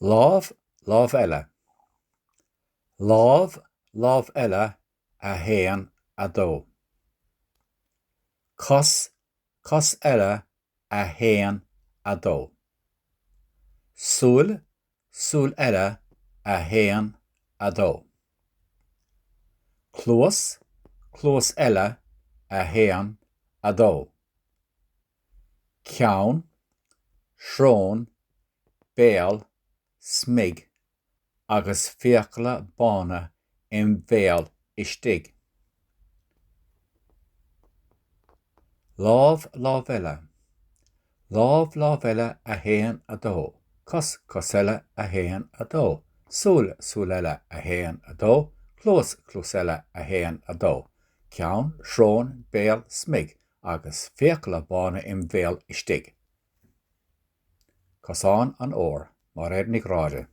Lámh, lámh eile. Lámh, lámh eile, 1, 2. Cos, cos eile, 1, 2. Súil, súil eile, 1, 2. Cluas, cluas eile, 1, 2. Ceann, srón, béal, smig agus fiacla bána im bhéal istigh. Lámh, lámh eile. Lámh, lámh eile, 1, 2. Cos, cos eile, 1, 2. Súil, súil eile, 1, 2. Cluas, cluas eile, 1, 2. Ceann, srón, béal, smig agus fiacla bána im bhéal istigh. Cosán an Óir, Máiréad Ní Ghráda.